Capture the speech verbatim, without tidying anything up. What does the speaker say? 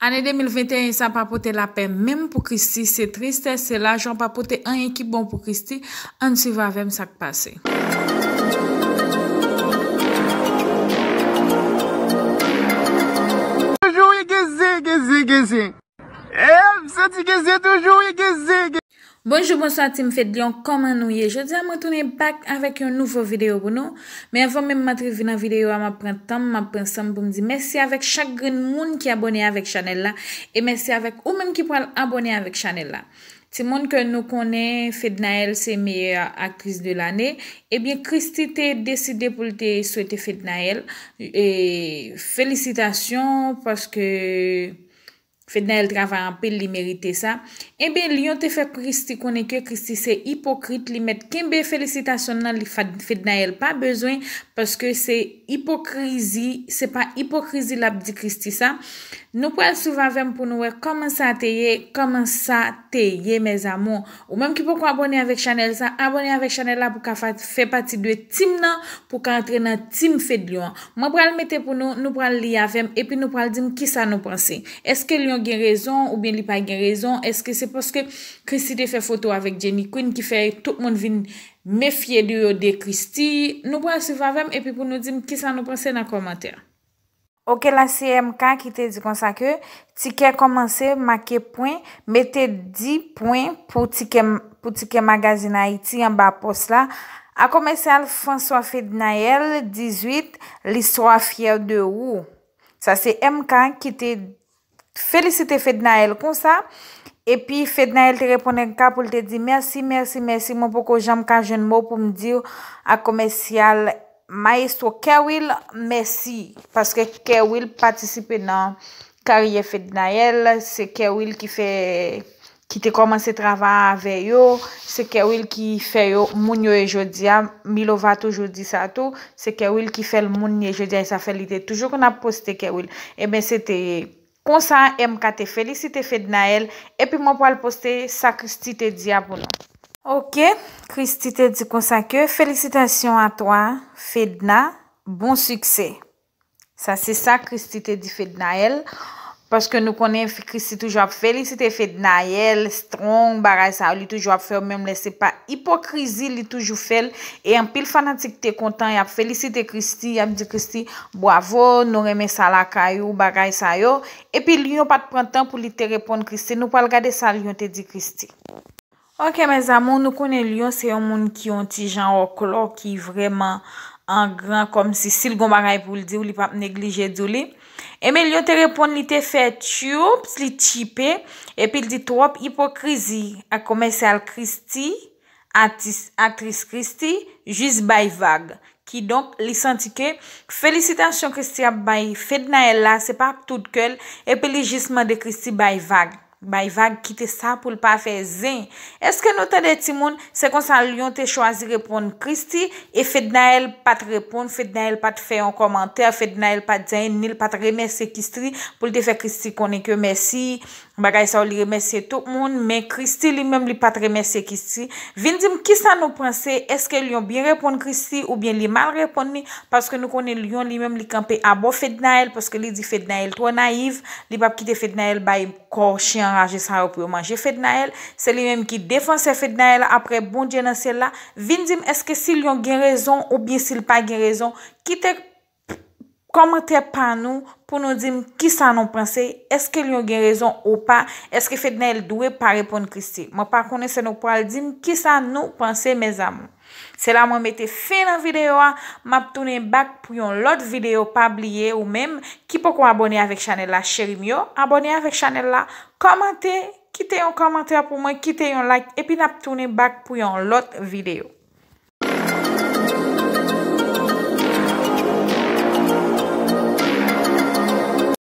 Ane de mil venteyen sa pa pote lapè menm pou Christie, se tristès, se lajan, pa pote anyen ki bon pou Christie. Ann swiv avè m sa k pase. Toujou wi, Christie, Christie, Christie. Eh, m santi Christie toujou wi, Christie, Christie. Bonjou, bonswa, Team Fedlion, kòman nou ye? Jodi a, mwen tounen back avèk yon nouvo videyo pou nou. Men anvan menm m antre nan videyo a, m ap pran tan m, m ap pran san m pou m di mèsi avèk chak grenn moun ki abòne avèk chanèl la, e mèsi avèk ou menm ki pral abòne avèk chanèl la. Timoun, ke nou konnen Fednaelle se meyè aktris de lane, ebyen, Christie te deside pou l te swete Fednaelle, e, felisitasyon, paske Fednaelle travay anpil, li merite sa. Ebyen, Lion te fè Christie konnen ke Christie se ipokrit, li mèt kenbe felisitasyon nan, li Fed-, Fednaelle pa bezwen, paske se ipokrizi, se pa ipokrizi l ap di Christie sa. Nou pral swiv avè m pou nou wè kòman sa te ye, kòman sa te ye, mes amours. Ou menm ki poko abòne avèk chanèl sa, abòne avèk chanèl la pou ka fa-, fè pati de team nan, pou ka antre nan Team Fedlion an. Mwen pral mete pou nou, nou pral li avè m, epi nou pral di m kisa nou panse. Èske Lion gen rezon oubyen li pa gen rezon? Èske se paske Christie te fè foto avèk Jenny Queen ki fè tout moun vin mefye de yo de Christie? Nou pral swiv avè m, epi pou nou di m kisa nou panse nan kòmantè. Ok, la se M K ki te di konsa ke tikè kòmanse make pwen, mete dis pwen pou tikè, pou tikè Magazine Haïti anba pòs la. A komèsyal François Fednaelle, dizuit, L'histoire fière de ou. Sa se M K ki te felisite Fednaelle konsa. Epi Fednaelle te reponn M K pou l te di mèsi, mèsi, mèsi. Mwen poko janm ka jwenn mo pou m di w a komèsyal Maestro Kerwill mèsi, paske Kerwill patisipe nan karyè Fednaelle, se Kerwill ki fè, ki te kòmanse travay avè yo, se Kerwill ki fè yo moun yo ye jodi a. Milova toujou di sa tou, se Kerwill ki fè l moun li ye jodi a, e sa fè li te toujou konn ap poste Kerwill. Ebyen, se te konsa M K te felisite Fednaelle, epi mwen pral poste sa Christie te di a pou nou. Ok, Christie te di konsa ke, félicitations à toi, Fedna, bon succès. Sa se sa Christie te di Fednaelle, paske nou konnen Christie toujou ap felisite Fednaelle, strong, bagay sa yo, li toujou ap fè yo, menm lè se pa ipokrizi, li toujou fè l, e anpil fanatik te kontan, y ap felisite Christie, y ap di Christie, bwavo, nou renmen sa lakay ou, bagay sa yo. Epi Lion pa t pran tan pou li te reponn Christie. Nou pral gade sa Lion te di Christie. Ok, mes amours, nou konnen Lion se yon moun ki yon ti jan òklò, ki vrèman an gran, kòmsi si l gon bagay pou l di w, li p ap neglije di w li. Ebyen, Lion te reponn, li te fè tchups, li tchipe, epi l di twòp ipokrizi ak komèsyal Christie, atis, aktris Christie, jis bay vag. Kidonk, li santi ke felisitasyon Christie ap bay Fednaelle la, se pa ak tout kè l, epi li jis mande Christie bay vag. Bay vag, kite sa pou l pa fè zen. Èske nou tande timoun? Se konsa Lion te chwazi reponn Christie, e Fednaelle pa t reponn, Fednaelle pa t fè yon kòmantè, Fednaelle pa t di anyen, ni l pa t remèsye Christie pou l te fè Christie konnen ke mèsi. Bagay sa yo, li remèsye tout moun, men Christie li menm, li pa t remèsye Christie. Vin di m kisa nou panse, èske Lion byen reponn Christie oubyen li mal reponn li? Paske nou konnen Lion li menm, li kanpe abò Fednaelle, paske li di Fednaelle twò nayiv, li p ap kite Fednaelle bay kò chen anraje sa yo pou yo manje Fednaelle. Se li menm ki defansè Fednaelle apre Bondye nan syèl la. Vin di m èske si Lion gen rezon oubyen si l pa gen rezon. Kite kòmantè pa nou pou nou di m kisa nou panse, èske Lion gen rezon ou pa, èske Fednaelle dwe pa reponn Christie? Mwen pa konnen, se nou pral di m kisa nou panse, mes amours. Se la mwen mete fen nan videyo a, m ap tounen back pou yon lòt videyo, pa bliye ou menm ki poko abòne avèk chanèl la, cheri m yo, abòne avèk chanèl la, kòmante, kite yon kòmantè pou mwen, kite yon like, epi n ap tounen back pou yon lòt videyo.